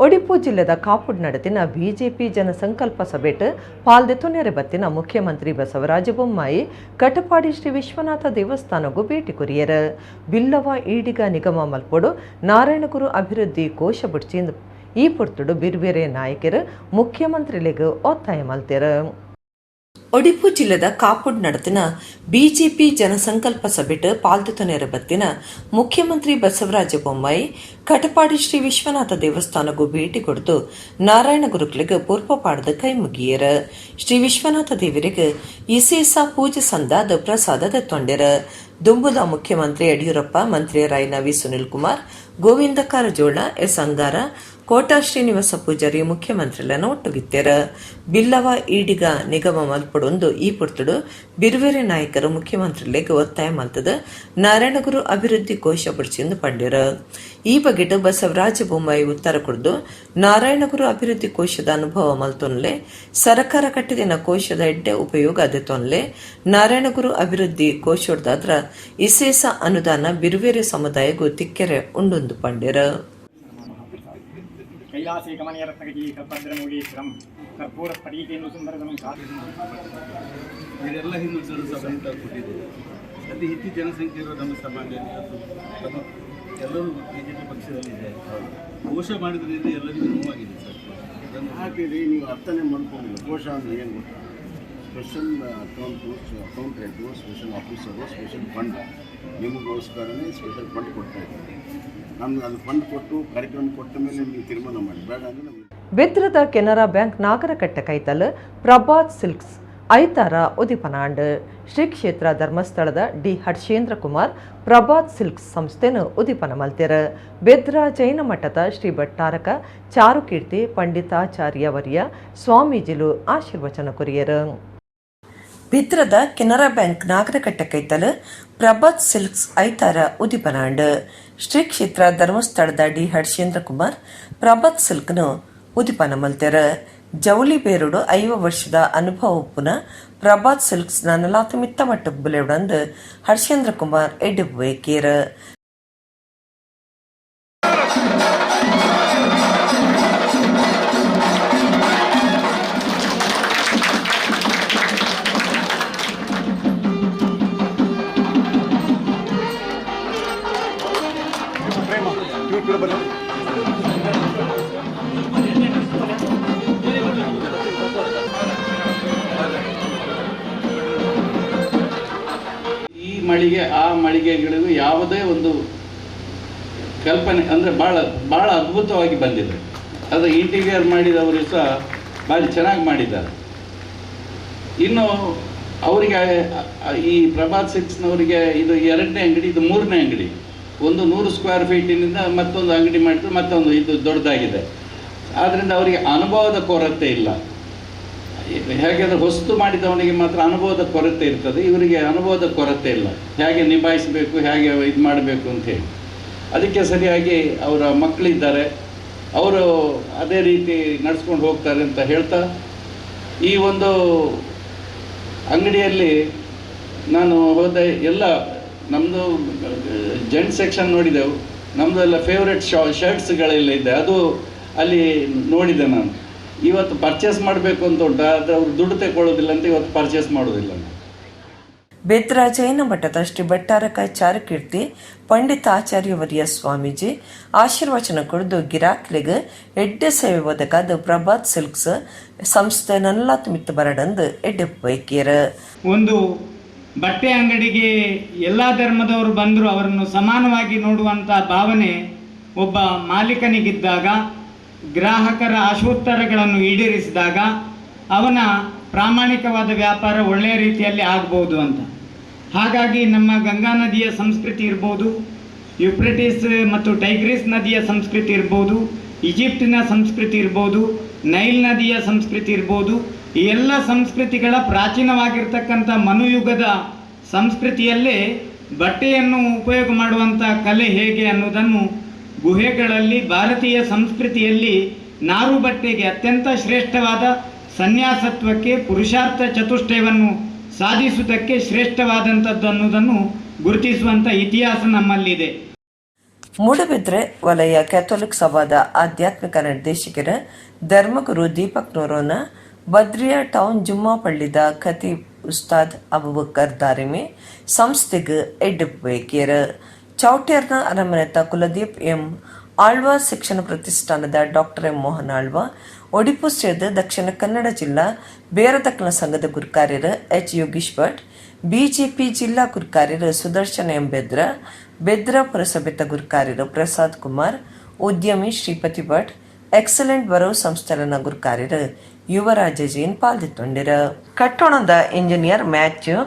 ಒಡಿಪು ಜಿಲ್ಲೆದ ಕಾಪುಡ್ ನಡೆತಿನ ಬಿಜೆಪಿ ಜನಸಂಕಲ್ಪ ಸಭೆಟ್ ಪಾಲ್ದೆತೊನೆರೆ ಬತ್ತಿನ ಮುಖ್ಯಮಂತ್ರಿ ಬಸವರಾಜ ಬೊಮ್ಮಾಯಿ ಕಟಪಾಡಿ ಶ್ರೀ ವಿಶ್ವನಾಥ ದೇವಸ್ಥಾನಗೂ ಭೇಟಿ ಕೊರಿಯರು. ಬಿಲ್ಲವ ಈಡಿಗ ನಿಗಮ ಮಲ್ಪೊಡು ನಾರಾಯಣಗುರು ಅಭಿವೃದ್ಧಿ ಕೋಶ ಬುಡ್ಚಿಂದ್ ಈ ಪೊರ್ತುಡು ಬಿರ್ಬೇರೆ ನಾಯಕರು ಮುಖ್ಯಮಂತ್ರಿಲೆಗ್ ಒತ್ತಾಯ ಮಲ್ತೆರು. ಒಡಿಪು ಜಿಲ್ಲೆದ ಕಾಪುಡ್ ನಡೆತಿನ ಬಿಜೆಪಿ ಜನಸಂಕಲ್ಪ ಸಭೆಟ್ ಪಾಲ್ದೆತೊನೆರೆ ಬತ್ತಿನ ಮುಖ್ಯಮಂತ್ರಿ ಬಸವರಾಜ ಬೊಮ್ಮಾಯಿ ಕಟಪಾಡಿ ಶ್ರೀ ವಿಶ್ವನಾಥ ದೇವಸ್ಥಾನಗೂ ಭೇಟಿ ಕೊಡ್ದು ನಾರಾಯಣ ಗುರುಕ್ಲೆಗ್ ಪೂರ್ಪ ಪಾಡದ ಕೈ ಮುಗಿಯರು. ಶ್ರೀ ವಿಶ್ವನಾಥ ದೇವರಿಗೆ ಇಸೇಸ ಪೂಜೆ ಸಂದಾದ ಪ್ರಸಾದ ದೆತ್ತೊಂಡೆರು. ದುಂಬುದ ಮುಖ್ಯಮಂತ್ರಿ ಯಡಿಯೂರಪ್ಪ, ಮಂತ್ರಿಯರಾಯಿನ ವಿ ಸುನಿಲ್ ಕುಮಾರ್, ಗೋವಿಂದ ಕಾರಜೋಳ, ಎಸ್ ಅಂಗಾರ, ಕೋಟಾ ಶ್ರೀನಿವಾಸ ಪೂಜಾರಿ ಮುಖ್ಯಮಂತ್ರಿಲನ ಒಟ್ಟುಗಿತ್ತೆರ್. ಬಿಲ್ಲವ ಈಡಿಗ ನಿಗಮ ಮಲ್ಪೊಡೊಂದು ಈ ಪೊರ್ತುಡು ಬಿರುವೆರೆ ನಾಯಕರು ಮುಖ್ಯಮಂತ್ರಿಲೆಗ್ ಒತ್ತಾಯ ಮಲ್ತದ್ ನಾರಾಯಣಗುರು ಅಭಿವೃದ್ಧಿ ಕೋಶ ಬುಡ್ಚಿಂದು ಪಂಡೆರ್. ಈ ಬಗೆಟ್ ಬಸವರಾಜ ಬೊಮ್ಮಾಯಿ ಉತ್ತರ ಕೊರ್ದು ನಾರಾಯಣಗುರು ಅಭಿವೃದ್ಧಿ ಕೋಶದ ಅನುಭವ ಮಲ್ತೊನ್ಲೆ, ಸರಕಾರ ಕಟ್ಟಿದಿನ ಕೋಶದ ಎಡ್ಡೆ ಉಪಯೋಗ ದೆತೊನ್ಲೆ, ನಾರಾಯಣಗುರು ಅಭಿವೃದ್ಧಿ ಕೋಶೊಡ್ದಾದ್ರ ಇಸೇಸ ಅನುದಾನ ಬಿರುವೆರೆ ಸಮುದಾಯಗು ತಿಕ್ಕೆರೆ ಉಂಡುಂದು ಪಂಡೆರ್. ಕೈಲಾಸೇ ಕಮನೀಯ ಕಲ್ಪದ್ರಮೂಲೀಶ್ವರಂ ಕರ್ಪೂರ ಸ್ಫಟಿಕೇಂದು ಸುಂದರದಂ. ಇದೆಲ್ಲ ಹಿಂದುಳಿದ ಸಭೆ ಅಂತ ಕೊಟ್ಟಿದ್ದೀವಿ. ಅತಿ ಹೆಚ್ಚು ಜನಸಂಖ್ಯೆ ಇರುವ ನಮ್ಮ ಸಮಾಜದಲ್ಲಿ ಅದು ನಮ್ಮ ಎಲ್ಲರೂ ಬಿಜೆಪಿ ಪಕ್ಷದಲ್ಲಿದೆ. ಘೋಷ ಮಾಡಿದ್ರಿಂದ ಎಲ್ಲರಿಗೂ ನೋವಾಗಿದೆ ಸರ್ ಅದನ್ನು. ಹಾಕಿರಿ, ನೀವು ಅರ್ಥನೇ ಮಾಡ್ಕೊಂಡಿಲ್ಲ. ಕೋಶ ಅಂದರೆ ಏನು ಗೊತ್ತಾ? Special account, account head, special officer, special fund. ನಿಮಗೋಸ್ಕರನೇ special fund ಕೊಡ್ತಾ ಇದ್ದಾರೆ. ನಮ್ಗೆ ಅದು ಫಂಡ್ ಕೊಟ್ಟು, ಕಾರ್ಯಕ್ರಮ ಕೊಟ್ಟ ಮೇಲೆ ನೀವು ತೀರ್ಮಾನ ಮಾಡಿ. ಬೇಡ ಅಂದರೆ ನಮ್ಗೆ ಬೆದ್ರದ ಕೆನರಾ ಬ್ಯಾಂಕ್ ನಾಗರಕಟ್ಟೆ ಕೈತಲ್ ಪ್ರಭಾತ್ ಸಿಲ್ಕ್ಸ್ ಐತಾರ ಉದಿಪನಾಂಡ್. ಶ್ರೀ ಕ್ಷೇತ್ರ ಧರ್ಮಸ್ಥಳದ ಡಿ ಹರ್ಷೇಂದ್ರ ಕುಮಾರ್ ಪ್ರಭಾತ್ ಸಿಲ್ಕ್ಸ್ ಸಂಸ್ಥೆನು ಉದಿಪನ ಮಲ್ತೆರ್. ಬೆದ್ರ ಜೈನ ಮಠದ ಶ್ರೀ ಭಟ್ಟಾರಕ ಚಾರುಕೀರ್ತಿ ಪಂಡಿತಾಚಾರ್ಯವರ್ಯ ಸ್ವಾಮೀಜಿಲು ಆಶೀರ್ವಚನ ಕೊರಿಯರು. ಬಿದ್ರದ ಕೆನರಾ ಬ್ಯಾಂಕ್ ನಾಗರಕಟ್ಟೆ ಕೈತಲ್ ಪ್ರಭಾತ್ ಸಿಲ್ಕ್ಸ್ ಐತಾರ ಉದಿಪನಾಂಡ್. ಶ್ರೀ ಕ್ಷೇತ್ರ ಧರ್ಮಸ್ಥಳದ ಡಿ ಹರ್ಷೇಂದ್ರ ಕುಮಾರ್ ಪ್ರಭಾತ್ ಸಿಲ್ಕ್ನು ಉದಿಪನ ಮಲ್ತೆರ್. ಜವಳಿ ಬೇರುಡು 50 ವರ್ಷದ ಅನುಭವ ಉಪ್ಪುನ ಪ್ರಭಾತ್ ಸಿಲ್ಕ್ಸ್ ನನಲಾತ್ ಮಿತ್ತ ಮಟ್ಟಕ್ ಬುಲೆವಡಂದು ಹರ್ಷೇಂದ್ರ ಕುಮಾರ್ ಎಡ್ಡೆಪ್ಪು. ಈ ಮಳಿಗೆ, ಆ ಮಳಿಗೆಗಳಿಗೂ ಯಾವುದೇ ಒಂದು ಕಲ್ಪನೆ ಅಂದರೆ ಭಾಳ ಭಾಳ ಅದ್ಭುತವಾಗಿ ಬಂದಿದೆ. ಅದು ಇಂಟೀರಿಯರ್ ಮಾಡಿದವರು ಸಹ ಭಾರಿ ಚೆನ್ನಾಗಿ ಮಾಡಿದ್ದಾರೆ. ಇನ್ನು ಅವರಿಗೆ, ಈ ಪ್ರಭಾತ್ ಸಿಲ್ಕ್ಸ್ನವರಿಗೆ ಇದು ಎರಡನೇ ಅಂಗಡಿ, ಇದು ಮೂರನೇ ಅಂಗಡಿ. ಒಂದು 100 ಸ್ಕ್ವೇರ್ ಫೀಟಿನಿಂದ ಮತ್ತೊಂದು ಅಂಗಡಿ ಮಾಡಿದ್ರು, ಮತ್ತೊಂದು, ಇದು ದೊಡ್ಡದಾಗಿದೆ. ಆದ್ದರಿಂದ ಅವರಿಗೆ ಅನುಭವದ ಕೊರತೆ ಇಲ್ಲ. ಹೇಗೆಂದರೆ ಹೊಸ್ತು ಮಾಡಿದವನಿಗೆ ಮಾತ್ರ ಅನುಭವದ ಕೊರತೆ ಇರ್ತದೆ. ಇವರಿಗೆ ಅನುಭವದ ಕೊರತೆ ಇಲ್ಲ. ಹೇಗೆ ನಿಭಾಯಿಸಬೇಕು, ಹೇಗೆ ಇದು ಮಾಡಬೇಕು ಅಂತ ಹೇಳಿ. ಅದಕ್ಕೆ ಸರಿಯಾಗಿ ಅವರ ಮಕ್ಕಳಿದ್ದಾರೆ, ಅವರು ಅದೇ ರೀತಿ ನಡೆಸ್ಕೊಂಡು ಹೋಗ್ತಾರೆ ಅಂತ ಹೇಳ್ತಾ, ಈ ಒಂದು ಅಂಗಡಿಯಲ್ಲಿ ನಾನು ಹೋದ ಎಲ್ಲ ನಮ್ಮದು ಜೆಂಟ್ ಸೆಕ್ಷನ್ ನೋಡಿದೆವು. ನಮ್ಮದು ಎಲ್ಲ ಫೇವ್ರೆಟ್ ಶರ್ಟ್ಸ್ಗಳೆಲ್ಲ ಇದೆ, ಅದು ಅಲ್ಲಿ ನೋಡಿದೆ ನಾನು. ಇವತ್ತು ಪರ್ಚೇಸ್ ಮಾಡಬೇಕು ಅಂತ ಉಂಟು, ಆದರೆ ಅವರು ದುಡ್ಡು ತಗೊಳ್ಳೋದಿಲ್ಲ ಅಂತ ಇವತ್ತು ಪರ್ಚೇಸ್ ಮಾಡೋದಿಲ್ಲ ನಾನು. ಬೆದ್ರ ಜೈನ ಮಠದ ಶ್ರೀ ಭಟ್ಟಾರಕ ಚಾರುಕೀರ್ತಿ ಪಂಡಿತ ಆಚಾರ್ಯವರ್ಯ ಸ್ವಾಮೀಜಿ ಆಶೀರ್ವಚನ ಕೊಡ್ದು ಗಿರಾಕ್ಲೆಗ್ ಎಡ್ಡೆ ಸೇವೆ ಒದಗಾದ ಪ್ರಭಾತ್ ಸಿಲ್ಕ್ಸ್ ಸಂಸ್ಥೆ ನಲ್ಲಾತ್ ಮಿತ್ತು ಬರಡಂದು ಎಡ್ಡೆ ಬೈಕಿಯರ್. ಒಂದು ಬಟ್ಟೆ ಅಂಗಡಿಗೆ ಎಲ್ಲ ಧರ್ಮದವರು ಬಂದರೂ ಅವರನ್ನು ಸಮಾನವಾಗಿ ನೋಡುವಂಥ ಭಾವನೆ ಒಬ್ಬ ಮಾಲೀಕನಿಗಿದ್ದಾಗ, ಗ್ರಾಹಕರ ಆಶೋತ್ತರಗಳನ್ನು ಈಡೇರಿಸಿದಾಗ ಅವನ ಪ್ರಾಮಾಣಿಕವಾದ ವ್ಯಾಪಾರ ಒಳ್ಳೆಯ ರೀತಿಯಲ್ಲಿ ಆಗ್ಬೋದು ಅಂತ. ಹಾಗಾಗಿ ನಮ್ಮ ಗಂಗಾ ನದಿಯ ಸಂಸ್ಕೃತಿ ಇರ್ಬೋದು, ಯುಪ್ರೆಟಿಸ್ ಮತ್ತು ಟೈಗ್ರಿಸ್ ನದಿಯ ಸಂಸ್ಕೃತಿ ಇರ್ಬೋದು, ಈಜಿಪ್ಟಿನ ಸಂಸ್ಕೃತಿ ಇರ್ಬೋದು, ನೈಲ್ ನದಿಯ ಸಂಸ್ಕೃತಿ ಇರ್ಬೋದು, ಈ ಎಲ್ಲ ಸಂಸ್ಕೃತಿಗಳ ಪ್ರಾಚೀನವಾಗಿರ್ತಕ್ಕಂಥ ಮನುಯುಗದ ಸಂಸ್ಕೃತಿಯಲ್ಲೇ ಬಟ್ಟೆಯನ್ನು ಉಪಯೋಗ ಮಾಡುವಂಥ ಕಲೆ ಹೇಗೆ ಅನ್ನೋದನ್ನು ಗುಹೆಗಳಲ್ಲಿ, ಭಾರತೀಯ ಸಂಸ್ಕೃತಿಯಲ್ಲಿ ನಾರು ಬಟ್ಟೆಗೆ ಅತ್ಯಂತ ಶ್ರೇಷ್ಠವಾದ ಸನ್ಯಾಸತ್ವಕ್ಕೆ, ಪುರುಷಾರ್ಥ ಚತುಷ್ಟಯವನ್ನು ಸಾಧಿಸುವುದಕ್ಕೆ ಶ್ರೇಷ್ಠವಾದಂಥದ್ದು ಅನ್ನೋದನ್ನು ಗುರುತಿಸುವಂಥ ಇತಿಹಾಸ ನಮ್ಮಲ್ಲಿದೆ. Moodbidri ವಲಯ ಕ್ಯಾಥೋಲಿಕ್ ಸಭಾದ ಆಧ್ಯಾತ್ಮಿಕ ನಿರ್ದೇಶಕರ ಧರ್ಮಗುರು ದೀಪಕ್ ನೋರೋನ, ಬದ್ರಿಯಾ ಟೌನ್ ಜುಮ್ಮಾ ಪಳ್ಳಿದ ಖತೀಬ್ ಉಸ್ತಾದ್ ಅಬುಬಕ್ಕರ್ ದಾರಿಮೆ ಸಂಸ್ಥೆಗೆ ಎಡ್ಡುಬೇಕಿಯರ್. ಚೌಟೇರ್ನ ಅರಮನೆತ ಕುಲದೀಪ್ ಎಂ ಆಳ್ವಾ ಶಿಕ್ಷಣ ಪ್ರತಿಷ್ಠಾನದ ಡಾಕ್ಟರ್ ಎಂ ಮೋಹನ್ ಆಳ್ವಾ, ಒಡಿಪು ಸೇರ್ದ ದಕ್ಷಿಣ ಕನ್ನಡ ಜಿಲ್ಲಾ ಬೇರದಕ್ಕನ ಸಂಘದ ಗುರುಕಾರ್ಯರು ಎಚ್ ಯೋಗೀಶ್ ಭಟ್, ಬಿಜೆಪಿ ಜಿಲ್ಲಾ ಗುರುಕಾರ್ಯರು ಸುದರ್ಶನ್ ಎಂ ಬೆದ್ರ, ಬೆದ್ರ ಪುರಸಭೆತ ಗುರುಕಾರ್ಯರು ಪ್ರಸಾದ್ ಕುಮಾರ್, ಉದ್ಯಮಿ ಶ್ರೀಪತಿ ಭಟ್, ಎಕ್ಸಲೆಂಟ್ ಬರವು ಸಂಸ್ಥೆಲನ ಗುರುಕಾರ್ಯರು ಯುವರಾಜ ಜೈನ್ ಪಾಲ್ದಿತ್ತೊಂಡಿರ. ಕಟ್ಟೋಣದ ಇಂಜಿನಿಯರ್ ಮ್ಯಾಥ್ಯೂ,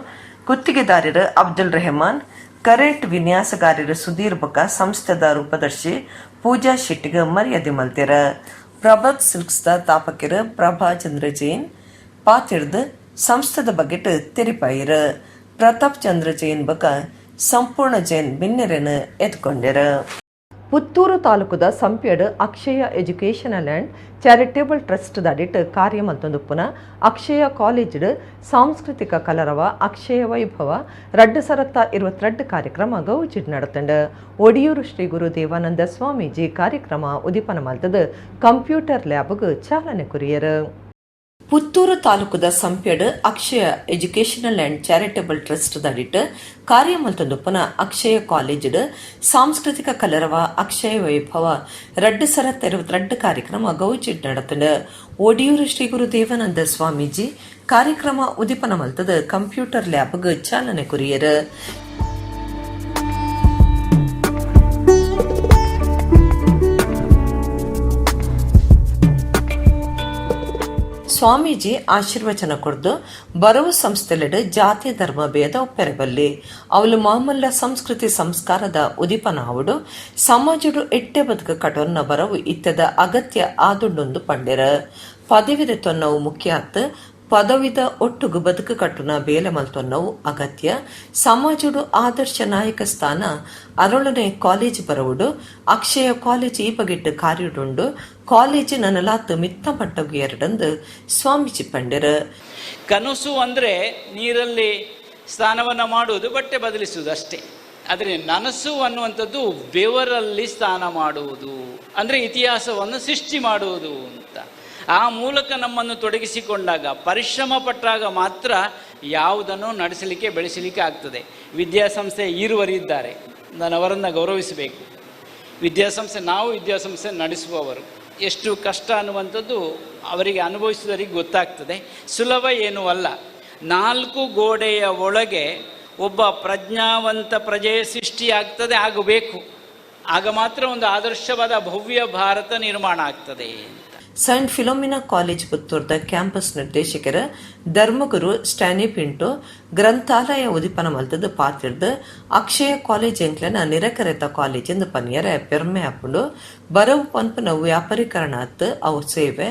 ಗುತ್ತಿಗೆದಾರರು ಅಬ್ದುಲ್ ರೆಹಮಾನ್, ಕರೆಂಟ್ ವಿನ್ಯಾಸಗಾರರು ಸುಧೀರ್ ಬೊಕ ಸಂಸ್ಥೆದ ರೂಪದರ್ಶಿ ಪೂಜಾ ಶೆಟ್ಟಿಗೆ ಮರ್ಯಾದೆ ಮಲ್ತೆರ. ಪ್ರಭಾತ್ ಸಿಲ್ಕ್ಸ್ ದ ತಾಪಕಿರು ಪ್ರಭಾ ಚಂದ್ರ ಜೈನ್ ಪಾತಿರ್ದ್ ಸಂಸ್ಥೆದ ಬಗೆಟ್ ತೆರಿಪಾಯಿರು. ಪ್ರತಾಪ್ ಚಂದ್ರ ಜೈನ್ ಬೊಕ ಸಂಪೂರ್ಣ ಜೈನ್ ಬಿನ್ನೆರೆನ್ ಎದ್ಕೊಂಡಿರು. ಪುತ್ತೂರು ತಾಲೂಕುದ ಸಂಪ್ಯಡ್ Akshaya educational and charitable trust ದಡಿಟ್ ಕಾರ್ಯ ಮಲ್ತೊಂದುಪ್ಪುನ ಅಕ್ಷಯ ಕಾಲೇಜ್ಡ್ ಸಾಂಸ್ಕೃತಿಕ ಕಲರವ ಅಕ್ಷಯ ವೈಭವ 2022 ಕಾರ್ಯಕ್ರಮ ಗೌಜಿಡ್ ನಡತಂಡ್. ಒಡಿಯೂರು ಶ್ರೀ ಗುರು ದೇವಾನಂದ ಸ್ವಾಮೀಜಿ ಕಾರ್ಯಕ್ರಮ ಉದಿಪನ ಮಲ್ತದ ಕಂಪ್ಯೂಟರ್ ಲ್ಯಾಬ್ಗ್ ಚಾಲನೆ ಕೊರಿಯರು. ಪುತ್ತೂರು ತಾಲೂಕುದ ಸಂಪ್ಯಡ್ Akshaya educational and charitable trust ದಡಿಟ್ ಕಾರ್ಯ ಮಲ್ತೊಂದುಪ್ಪುನ ಅಕ್ಷಯ ಕಾಲೇಜ್ಡ್ ಸಾಂಸ್ಕೃತಿಕ ಕಲರವ ಅಕ್ಷಯ ವೈಭವ 2022 ಕಾರ್ಯಕ್ರಮ ಗೌಜಿಡ್ ನಡತಂಡ್. ಒಡಿಯೂರು ಶ್ರೀ ಗುರು ದೇವಾನಂದ ಸ್ವಾಮೀಜಿ ಕಾರ್ಯಕ್ರಮ ಉದಿಪನ ಮಲ್ತದ ಕಂಪ್ಯೂಟರ್ ಲ್ಯಾಬ್ಗ್ ಚಾಲನೆ ಕೊರಿಯರು. ಸ್ವಾಮೀಜಿ ಆಶೀರ್ವಚನ ಕೊಡ್ದು ಬರವು ಸಂಸ್ಥೆಲೆಡ್ ಜಾತಿ ಧರ್ಮ ಭೇದ ಒಪ್ಪೆರಬಲ್ಲಿ, ಅವಲು ಮಾಮಲ್ಲ ಸಂಸ್ಕೃತಿ ಸಂಸ್ಕಾರದ ಉದಿಪನ ಆವಡು, ಸಮಾಜಡು ಎಟ್ಟೆ ಬದುಕು ಕಟೊನ್ನ ಬರವು ಇತ್ತದ ಅಗತ್ಯ ಆದುಂಡೊಂದು ಪಂಡೆರ. ಪದವಿದ ತೊನ್ನವು ಮುಖ್ಯ ಅತ್, ಪದವಿದ ಒಟ್ಟುಗು ಬದುಕು ಕಟ್ಟುನ ಬೇಲೆ ಮಲ್ತೊನ್ನವು ಅಗತ್ಯ. ಸಮಾಜಡು ಆದರ್ಶ ನಾಯಕ ಸ್ಥಾನ ಅರಳನೆ ಕಾಲೇಜ್ ಬರವುಡು, ಅಕ್ಷಯ ಕಾಲೇಜ್ ಈ ಬಗೆಟ್ ಕಾರ್ಯಡುಂಡು, ಕಾಲೇಜ್ ನನಲಾತ್ ಮಿತ್ತ ಮಟ್ಟಗು ಎರಡಂದು ಸ್ವಾಮೀಜಿ ಪಂಡೆರ. ಕನಸು ಅಂದರೆ ನೀರಲ್ಲಿ ಸ್ನಾನವನ್ನು ಮಾಡುವುದು, ಬಟ್ಟೆ ಬದಲಿಸುವುದು ಅಷ್ಟೇ. ಆದರೆ ನನಸು ಅನ್ನುವಂಥದ್ದು ಬೆವರಲ್ಲಿ ಸ್ನಾನ ಮಾಡುವುದು, ಅಂದರೆ ಇತಿಹಾಸವನ್ನು ಸೃಷ್ಟಿ ಮಾಡುವುದು ಅಂತ. ಆ ಮೂಲಕ ನಮ್ಮನ್ನು ತೊಡಗಿಸಿಕೊಂಡಾಗ, ಪರಿಶ್ರಮ ಪಟ್ಟಾಗ ಮಾತ್ರ ಯಾವುದನ್ನು ನಡೆಸಲಿಕ್ಕೆ ಬೆಳೆಸಲಿಕ್ಕೆ ಆಗ್ತದೆ. ವಿದ್ಯಾಸಂಸ್ಥೆ ಇರುವರಿದ್ದಾರೆ, ನಾನು ಅವರನ್ನು ಗೌರವಿಸಬೇಕು. ವಿದ್ಯಾಸಂಸ್ಥೆ, ನಾವು ವಿದ್ಯಾಸಂಸ್ಥೆ ನಡೆಸುವವರು, ಎಷ್ಟು ಕಷ್ಟ ಅನ್ನುವಂಥದ್ದು ಅವರಿಗೆ ಅನುಭವಿಸಿದವರಿಗೆ ಗೊತ್ತಾಗ್ತದೆ. ಸುಲಭ ಏನೂ ಅಲ್ಲ. 4 ಗೋಡೆಯ ಒಳಗೆ ಒಬ್ಬ ಪ್ರಜ್ಞಾವಂತ ಪ್ರಜೆ ಸೃಷ್ಟಿಯಾಗ್ತದೆ, ಆಗಬೇಕು. ಆಗ ಮಾತ್ರ ಒಂದು ಆದರ್ಶವಾದ ಭವ್ಯ ಭಾರತ ನಿರ್ಮಾಣ ಆಗ್ತದೆ. Saint Philomena college ಪುತ್ತೂರ್ದ campus ನಿರ್ದೇಶಕರ ಧರ್ಮಗುರು ಸ್ಟ್ಯಾನಿ ಪಿಂಟು ಗ್ರಂಥಾಲಯ ಉದಿಪನ ಮಲ್ತದ ಪಾತಿರ್ದು ಅಕ್ಷಯ ಕಾಲೇಜ್ ಎಂಕ್ಲೆನ ನಿರಕರೆತ ಕಾಲೇಜ್ ಎಂದು ಪನಿಯರ ಪೆರ್ಮೆ ಆಪುಂಡು. ಬರವು ಪನ್ಪುನ ವ್ಯಾಪಾರೀಕರಣ ಅತ್, ಅವು ಸೇವೆ,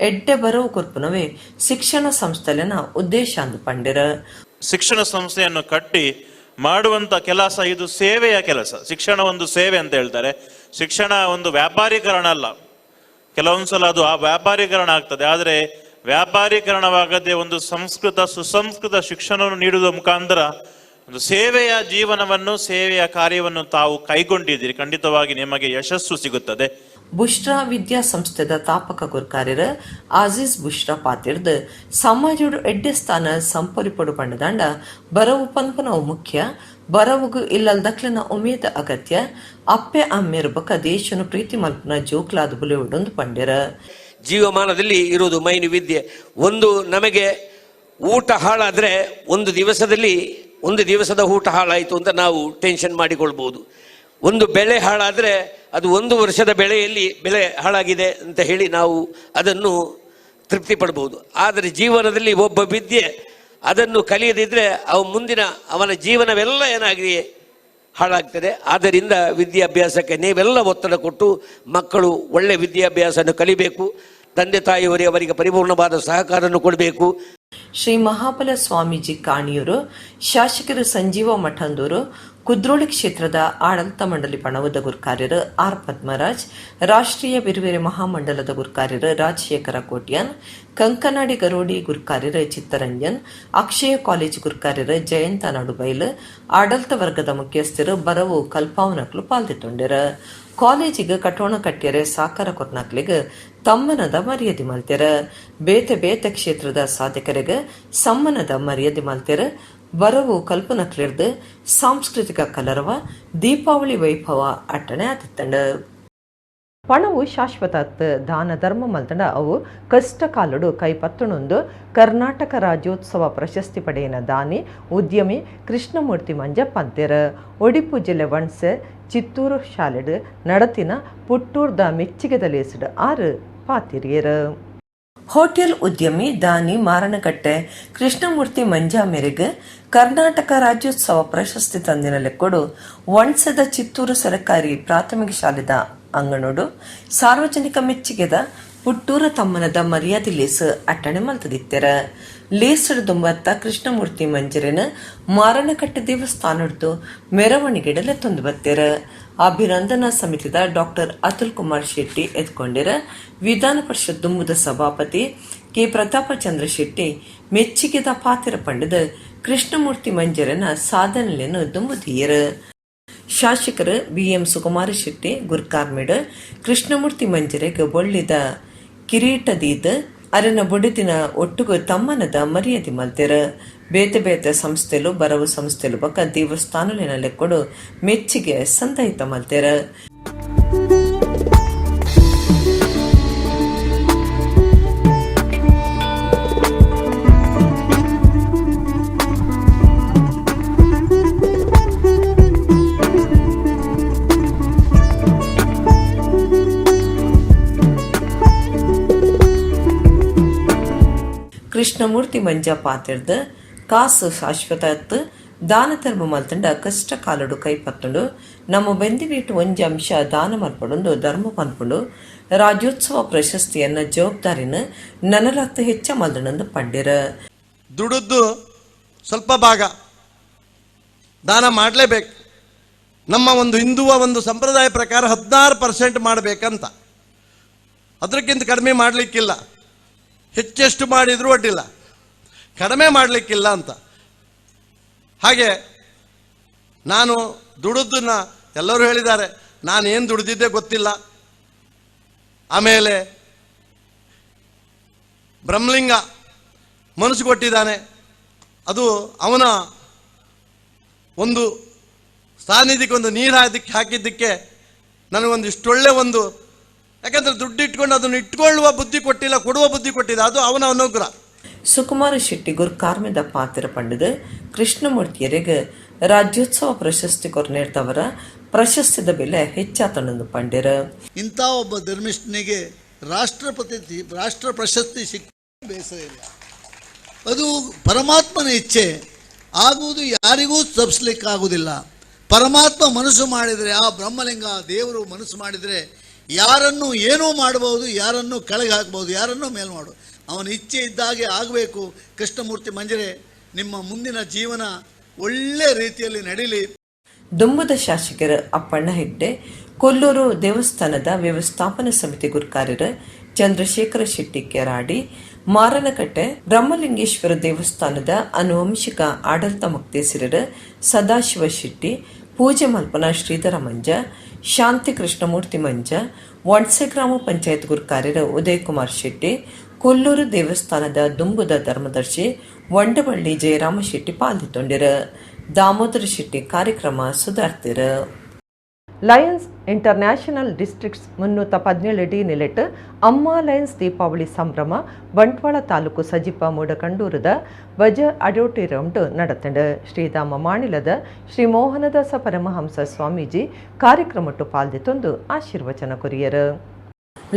ಎಡ್ಡೆ ಬರವು ಕೊರ್ಪುನವೇ ಶಿಕ್ಷಣ ಸಂಸ್ಥೆಲೆನ ಉದ್ದೇಶ ಅಂದು ಪಂಡಿರ. ಶಿಕ್ಷಣ ಸಂಸ್ಥೆಯನ್ನು ಕಟ್ಟಿ ಮಾಡುವಂತ ಕೆಲಸ ಇದು ಸೇವೆಯ ಕೆಲಸ. ಶಿಕ್ಷಣ ಒಂದು ಸೇವೆ ಅಂತ ಹೇಳ್ತಾರೆ. ಶಿಕ್ಷಣ ಒಂದು ವ್ಯಾಪಾರೀಕರಣ ಅಲ್ಲ. ಕೆಲವೊಂದ್ಸಲ ಅದು ಆ ವ್ಯಾಪಾರೀಕರಣ ಆಗ್ತದೆ, ಆದರೆ ವ್ಯಾಪಾರೀಕರಣವಾಗದೆ ಒಂದು ಸಂಸ್ಕೃತ ಸುಸಂಸ್ಕೃತ ಶಿಕ್ಷಣವನ್ನು ನೀಡುವ ಮುಖಾಂತರ ಒಂದು ಸೇವೆಯ ಜೀವನವನ್ನು, ಸೇವೆಯ ಕಾರ್ಯವನ್ನು ತಾವು ಕೈಗೊಂಡಿದ್ದೀರಿ. ಖಂಡಿತವಾಗಿ ನಿಮಗೆ ಯಶಸ್ಸು ಸಿಗುತ್ತದೆ. ಬುಷ್ರಾ ವಿದ್ಯಾಸಂಸ್ಥೆದ ತಾಪಕ ಗುರ್ಕಾರ್ಯರ ಆಜೀಜ್ ಬುಷ್ರಾ ಪಾತಿರ್ದು ಸಮಾಜಡು ಎಡ್ಡೆ ಸ್ಥಾನ ಸಂಪೊಲಿಪೊಡು ಪಂಡದಾಂಡ ಬರವು ಪನ್ಪನವು ಮುಖ್ಯ, ಬರವುಗು ಇಲ್ಲಲ್ದಕ್ಲನ ಉಮೇದ ಅಗತ್ಯ, ಅಪ್ಪೆ ಅಮ್ಮೆರು ಬಕ ದೇಶನು ಪ್ರೀತಿ ಮಲ್ಪನ ಜೋಕ್ಲಾದ ಬುಲೆವುಡೊಂದು ಪಂಡೆರ. ಜೀವಮಾನದಲ್ಲಿ ಇರುವುದು ಮೈನು ವಿದ್ಯೆ. ಒಂದು ನಮಗೆ ಊಟ ಹಾಳಾದರೆ ಒಂದು ದಿವಸದಲ್ಲಿ ಒಂದು ದಿವಸದ ಊಟ ಹಾಳಾಯಿತು ಅಂತ ನಾವು ಟೆನ್ಷನ್ ಮಾಡಿಕೊಳ್ಬೋದು. ಒಂದು ಬೆಳೆ ಹಾಳಾದರೆ ಅದು ಒಂದು ವರ್ಷದ ಬೆಳೆಯಲ್ಲಿ ಬೆಳೆ ಹಾಳಾಗಿದೆ ಅಂತ ಹೇಳಿ ನಾವು ಅದನ್ನು ತೃಪ್ತಿ ಪಡ್ಬೋದು. ಆದರೆ ಜೀವನದಲ್ಲಿ ಒಬ್ಬ ವಿದ್ಯೆ ಅದನ್ನು ಕಲಿಯದಿದ್ದರೆ ಅವ ಮುಂದಿನ ಅವನ ಜೀವನವೆಲ್ಲ ಏನಾಗಿದೆ ಹಾಳಾಗ್ತದೆ. ಆದ್ದರಿಂದ ವಿದ್ಯಾಭ್ಯಾಸಕ್ಕೆ ನೀವೆಲ್ಲ ಒತ್ತಡ ಕೊಟ್ಟು ಮಕ್ಕಳು ಒಳ್ಳೆ ವಿದ್ಯಾಭ್ಯಾಸವನ್ನು ಕಲಿಬೇಕು. ತಂದೆ ತಾಯಿಯವರೇ ಅವರಿಗೆ ಪರಿಪೂರ್ಣವಾದ ಸಹಕಾರವನ್ನು ಕೊಡಬೇಕು. ಶ್ರೀ ಮಹಾಬಲ ಸ್ವಾಮೀಜಿ ಕಾಣಿಯೂರು, ಶಾಸಕರು ಸಂಜೀವ ಮಠಂದೂರು, ಕುದ್ರೋಳಿ ಕ್ಷೇತ್ರದ ಆಡಳಿತ ಮಂಡಳಿ ಪಣವದ ಗುರ್ಕಾರ್ಯರು ಆರ್ ಪದ್ಮರಾಜ್, ರಾಷ್ಟ್ರೀಯ ಬಿರುವೆರೆ ಮಹಾಮಂಡಲದ ಗುರ್ಕಾರ್ಯರು ರಾಜಶೇಖರ ಕೋಟ್ಯಾನ್, ಕಂಕನಾಡಿ ಗರೋಡಿ ಗುರ್ಕಾರ್ಯರು ಚಿತ್ತರಂಜನ್, ಅಕ್ಷಯ ಕಾಲೇಜ್ ಗುರ್ಕಾರ್ಯರು ಜಯಂತ ನಡುಬೈಲ್, ಆಡಳಿತ ವರ್ಗದ ಮುಖ್ಯಸ್ಥರು ಬರವು ಕಲ್ಪಾವನಕ್ಲು ಪಾಲ್ದಿತ್ತೊಂಡೆರು. ಕಾಲೇಜಿಗೆ ಕಟೋಣ ಕಟ್ಯರೆ ಸಾಕಾರ ಕೊರ್ನಕ್ಲಿಗೆ ತಮ್ಮನದ ಮರ್ಯಾದೆ ಮಲ್ತೆರ. ಬೇತೆ ಬೇತೆ ಕ್ಷೇತ್ರದ ಸಾಧಕರಿಗೆ ಸಮ್ಮನದ ಮರ್ಯಾದೆ ಮಲ್ತೆರ. ಬರವು ಕಲ್ಪನಕ್ಲಿರ್ದು ಸಾಂಸ್ಕೃತಿಕ ಕಲರವ, ದೀಪಾವಳಿ ವೈಭವ ಅಟ್ಟಣೆ ಆತಿತ್ತಂಡ. ಪಣವು ಶಾಶ್ವತ ದಾನ ಧರ್ಮ ಮಲ್ತಂಡ ಅವು ಕಷ್ಟ ಕಾಲಡು ಕೈಪತ್ತಣೊಂದು ಕರ್ನಾಟಕ ರಾಜ್ಯೋತ್ಸವ ಪ್ರಶಸ್ತಿ ಪಡೆಯನ ದಾನಿ ಉದ್ಯಮಿ ಕೃಷ್ಣಮೂರ್ತಿ ಮಂಜ ಪಂತೆರ. ಒಡಿಪು ಜಿಲ್ಲೆ ವಣ್ಸೆ ಚಿತ್ತೂರು ಶಾಲೆಡು ನಡತಿನ ಪುಟ್ಟೂರ್ದ ಮೆಚ್ಚಿಗೆದ ಲೇಸಿಡು ಆರು ಪಾತಿರಿಯರು. ಹೋಟೆಲ್ ಉದ್ಯಮಿ ದಾನಿ ಮಾರಣಕಟ್ಟೆ ಕೃಷ್ಣಮೂರ್ತಿ ಮಂಜಾ ಮೇರೆಗೆ ಕರ್ನಾಟಕ ರಾಜ್ಯೋತ್ಸವ ಪ್ರಶಸ್ತಿ ತಂದಿನ ಲೆಕ್ಕೊಡು ವಣ್ಸದ ಚಿತ್ತೂರು ಸರಕಾರಿ ಪ್ರಾಥಮಿಕ ಶಾಲೆದ ಅಂಗನೋಡು ಸಾರ್ವಜನಿಕ ಮೆಚ್ಚುಗೆದ ಪುಟ್ಟೂರ ತಮ್ಮನದ ಮರ್ಯಾದೆ ಲೇಸ್ ಅಟ್ಟಣೆ ಮಲ್ತದಿತ್ತೆರ. ಲೇಸಡು ದುಂಬತ್ತ ಕೃಷ್ಣಮೂರ್ತಿ ಮಂಜರನ ಮಾರಣಕಟ್ಟೆ ದೇವಸ್ಥಾನಡ್ದು ಮೆರವಣಿಗೆಡಲೆ ತೊಂದು ಬತ್ತೆರ. ಅಭಿನಂದನಾ ಸಮಿತಿದ ಡಾಕ್ಟರ್ ಅತುಲ್ ಕುಮಾರ್ ಶೆಟ್ಟಿ ಎದ್ಕೊಂಡಿರ. ವಿಧಾನ ಪರಿಷತ್ ದುಂಬುದ ಸಭಾಪತಿ ಕೆ ಪ್ರತಾಪಚಂದ್ರ ಶೆಟ್ಟಿ ಮೆಚ್ಚಿಗೆದ ಪಾತಿರ ಪಂಡದ ಕೃಷ್ಣಮೂರ್ತಿ ಮಂಜರನ ಸಾಧನೆಯನ್ನು ದುಂಬುದಿಯರು. ಶಾಸಕರು ಬಿಎಂ ಸುಕುಮಾರ ಶೆಟ್ಟಿ ಗುರ್ಕಾರ್ಮಿಡ್ ಕೃಷ್ಣಮೂರ್ತಿ ಮಂಜರೆಗ್ ಬೊಳ್ಳಿದ ಕಿರೀಟದೀದ್ ಅರನ ಬೊಡಿದಿನ ಒಟ್ಟುಗು ತಮ್ಮನದ ಮರ್ಯಾದೆ ಮಲ್ತೆರ. ಬೇತೆ ಬೇತೆ ಸಂಸ್ಥೆಲು, ಬರವು ಸಂಸ್ಥೆಲು ಬೊಕ್ಕ ದೇವಸ್ಥಾನಲಿನ ಲೆಕ್ಕೊಡು ಮೆಚ್ಚಿಗೆ ಸಂದಾಯಿತ ಮಲ್ತೆರ. ಕೃಷ್ಣಮೂರ್ತಿ ಮಂಜ ಪಾತಿರ್ದು ಕಾಸು ಶಾಶ್ವತ ದಾನ ಧರ್ಮ ಮಲ್ತಂಡ ಕಷ್ಟ ಕಾಲಡು ಕೈಪತ್ತುಂಡು. ನಮ್ಮ ಬೆಂದಿನೀಟು ಒಂಜಿ ಅಂಶ ದಾನ ಮಲ್ಪಡುಂಡು ಧರ್ಮ ಪನ್ಪುಂಡು. ರಾಜ್ಯೋತ್ಸವ ಪ್ರಶಸ್ತಿಯನ್ನ ಜವಾಬ್ದಾರಿನ ನನಲತ್ತು ಹೆಚ್ಚ ಮಲ್ದಣಂದು ಪಂಡಿರ. ದುಡಿದ್ದು ಸ್ವಲ್ಪ ಭಾಗ ದಾನ ಮಾಡಲೇಬೇಕು. ನಮ್ಮ ಒಂದು ಹಿಂದುವ ಒಂದು ಸಂಪ್ರದಾಯ ಪ್ರಕಾರ 16% ಮಾಡಬೇಕಂತ, ಅದಕ್ಕಿಂತ ಕಡಿಮೆ ಮಾಡಲಿಕ್ಕಿಲ್ಲ. ಹೆಚ್ಚೆಷ್ಟು ಮಾಡಿದರೂ ಅಡ್ಡಿಲ್ಲ, ಕಡಿಮೆ ಮಾಡಲಿಕ್ಕಿಲ್ಲ ಅಂತ. ಹಾಗೆ ನಾನು ದುಡಿದ್ದನ್ನ ಎಲ್ಲರೂ ಹೇಳಿದ್ದಾರೆ, ನಾನೇನು ದುಡಿದಿದ್ದೆ ಗೊತ್ತಿಲ್ಲ. ಆಮೇಲೆ ಬ್ರಹ್ಮಲಿಂಗ ಮನಸ್ಸು ಕೊಟ್ಟಿದ್ದಾನೆ, ಅದು ಅವನ ಒಂದು ಸಾನ್ನಿಧ್ಯಕ್ಕೆ ಒಂದು ನೀರು ಅದಕ್ಕೆ ಹಾಕಿದ್ದಕ್ಕೆ ನನಗೊಂದು ಇಷ್ಟೊಳ್ಳೆ ಒಂದು, ಯಾಕಂದ್ರೆ ದುಡ್ಡು ಇಟ್ಕೊಂಡು ಅದನ್ನು ಇಟ್ಕೊಳ್ಳುವ ಬುದ್ಧಿ ಕೊಟ್ಟಿಲ್ಲ, ಕೊಡುವ ಬುದ್ಧಿ ಕೊಟ್ಟಿಲ್ಲ, ಅದು ಅವನ ಅನುಗ್ರಹ. ಸುಕುಮಾರ ಶೆಟ್ಟಿ ಗುರ್ಕಾರ್ಮೆದ ಪಾತ್ರ ಪಂಡದ ಕೃಷ್ಣಮೂರ್ತಿಯರಿಗೆ ರಾಜ್ಯೋತ್ಸವ ಪ್ರಶಸ್ತಿ ಕೊರ್ನೇರ್ತವರ ಪ್ರಶಸ್ತಿದ ಬೆಲೆ ಹೆಚ್ಚಾತನಂದು ಪಂಡಿರ. ಇಂಥ ಒಬ್ಬ ಧರ್ಮಿಷ್ಠನಿಗೆ ರಾಷ್ಟ್ರ ಪ್ರಶಸ್ತಿ ಸಿಕ್ಕ ಬೇಸರ ಇಲ್ಲ. ಅದು ಪರಮಾತ್ಮನ ಇಚ್ಛೆ ಆಗುವುದು, ಯಾರಿಗೂ ತಪ್ಪಿಸ್ಲಿಕ್ಕಾಗುವುದಿಲ್ಲ. ಪರಮಾತ್ಮ ಮನಸ್ಸು ಮಾಡಿದರೆ, ಆ ಬ್ರಹ್ಮಲಿಂಗ ದೇವರು ಮನಸ್ಸು ಮಾಡಿದರೆ ಯಾರನ್ನು ಏನೂ ಮಾಡಬಹುದು, ಯಾರನ್ನು ಕೆಳಗೆ ಹಾಕ್ಬೋದು, ಯಾರನ್ನೂ ಮೇಲು ಮಾಡು. ಅವನ ಇಚ್ಛೆ ಇದ್ದಾಗೆ ಆಗಬೇಕು. ಕೃಷ್ಣಮೂರ್ತಿ ಮಂಜರೆ, ನಿಮ್ಮ ಮುಂದಿನ ಜೀವನ ಒಳ್ಳೆ ರೀತಿಯಲ್ಲಿ ನಡೀಲಿ. ದುಂಬದ ಶಾಸಕರ ಅಪ್ಪಣ್ಣ ಹೆಗ್ಡೆ, ಕೊಲ್ಲೂರು ದೇವಸ್ಥಾನದ ವ್ಯವಸ್ಥಾಪನಾ ಸಮಿತಿ ಗುರ್ಕಾರ್ಯರು ಚಂದ್ರಶೇಖರ ಶೆಟ್ಟಿ ಕೆರಾಡಿ, ಮಾರನಕಟ್ಟೆ ಬ್ರಹ್ಮಲಿಂಗೇಶ್ವರ ದೇವಸ್ಥಾನದ ಅನುವಂಶಿಕ ಆಡಳಿತ ಮುಕ್ತೇಸರರು ಸದಾಶಿವ ಶೆಟ್ಟಿ, ಪೂಜೆ ಮಲ್ಪನ ಶ್ರೀಧರ ಮಂಜ, ಶಾಂತಿ ಕೃಷ್ಣಮೂರ್ತಿ ಮಂಜ, ವಣ್ಸೆ ಗ್ರಾಮ ಪಂಚಾಯತ್ ಗುರ್ಕಾರ್ಯರು ಉದಯಕುಮಾರ್ ಶೆಟ್ಟಿ, ಕೊಲ್ಲೂರು ದೇವಸ್ಥಾನದ ದುಂಬುದ ಧರ್ಮದರ್ಶಿ ವಂಡವಳ್ಳಿ ಜಯರಾಮ ಶೆಟ್ಟಿ ಪಾಲ್ದಿತ್ತೊಂಡಿರು. ದಾಮೋದರ ಶೆಟ್ಟಿ ಕಾರ್ಯಕ್ರಮ ಸುಧಾರ್ತಿರು. Lions international districts 317 D ನಿಲೆಟ್ ಅಮ್ಮ ಲಯನ್ಸ್ ದೀಪಾವಳಿ ಸಂಭ್ರಮ ಬಂಟ್ವಾಳ ತಾಲೂಕು ಸಜಿಪ ಮೂಡಕಂಡೂರದ ಬಜ ಅಡೋಟಿರೌಂಡ್ நடத்தண்டு. ಶ್ರೀಧಾಮ ಮಾಣಿಲದ ಶ್ರೀ ಮೋಹನದಾಸ ಪರಮಹಂಸ ಸ್ವಾಮೀಜಿ ಕಾರ್ಯಕ್ರಮಟ್ಟು ಪಾಲ್ದಿತ್ತೊಂದು ಆಶೀರ್ವಚನ ಕೊರಿಯರು.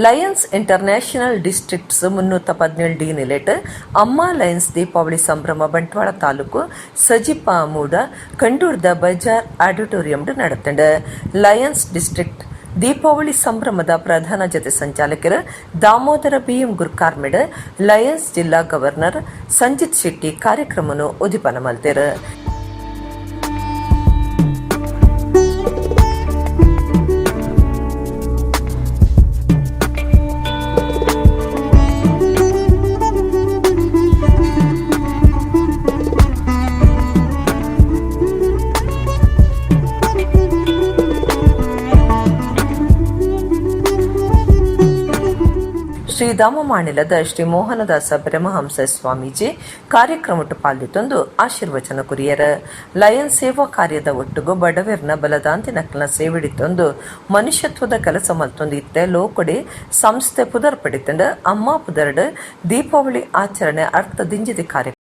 Lions international districts 317 D ನಿಲೆಟ್ ಅಮ್ಮ ಲಯನ್ಸ್ ದೀಪಾವಳಿ ಸಂಭ್ರಮ ಬಂಟ್ವಾಳ ತಾಲೂಕು ಸಜಿಪ ಮೂಡ ಕಂಡೂರ್ದ ಬಜಾರ್ ಆಡಿಟೋರಿಯಂ நடத்தண்டு. Lions district ದೀಪಾವಳಿ ಸಂಭ್ರಮದ ಪ್ರಧಾನ ಜತೆ ಸಂಚಾಲಕರು ದಾಮೋದರ ಬಿಎಂ ಗುರ್ಕಾರ್ಮೆಡ್ ಲಯನ್ಸ್ ಜಿಲ್ಲಾ ಗವರ್ನರ್ ಸಂಜಿತ್ ಶೆಟ್ಟಿ ಕಾರ್ಯಕ್ರಮನು ಉದಿಪನ ಮಲ್ತೆರ್. ಶ್ರೀಧಾಮ ಮಾಣಿಲದ ಶ್ರೀ ಮೋಹನದಾಸ ಪರಮಹಂಸ ಸ್ವಾಮೀಜಿ ಕಾರ್ಯಕ್ರಮಟ್ಟು ಪಾಲ್ದಿತ್ತೊಂದು ಆಶೀರ್ವಚನ ಕುರಿಯರ್. ಲಯನ್ ಸೇವಾ ಕಾರ್ಯದ ಒಟ್ಟುಗು ಬಡವೆರ್ನ ಬಲದಾಂತಿ ನಕ್ಲನ ಸೇವೆಡಿತ್ತೊಂದು ಮನುಷ್ಯತ್ವದ ಕೆಲಸ ಮಲ್ತೊಂದು ಇತ್ತೆ ಲೋಕೊಡೆ ಸಂಸ್ಥೆ ಪುದರ್ ಪಡಿತಂಡ ಅಮ್ಮ ಪುದರ್ಡ್ ದೀಪಾವಳಿ ಆಚರಣೆ ಅರ್ಥ ದಿಂಜಿದಿ ಕಾರ್ಯಕ್ರಮ.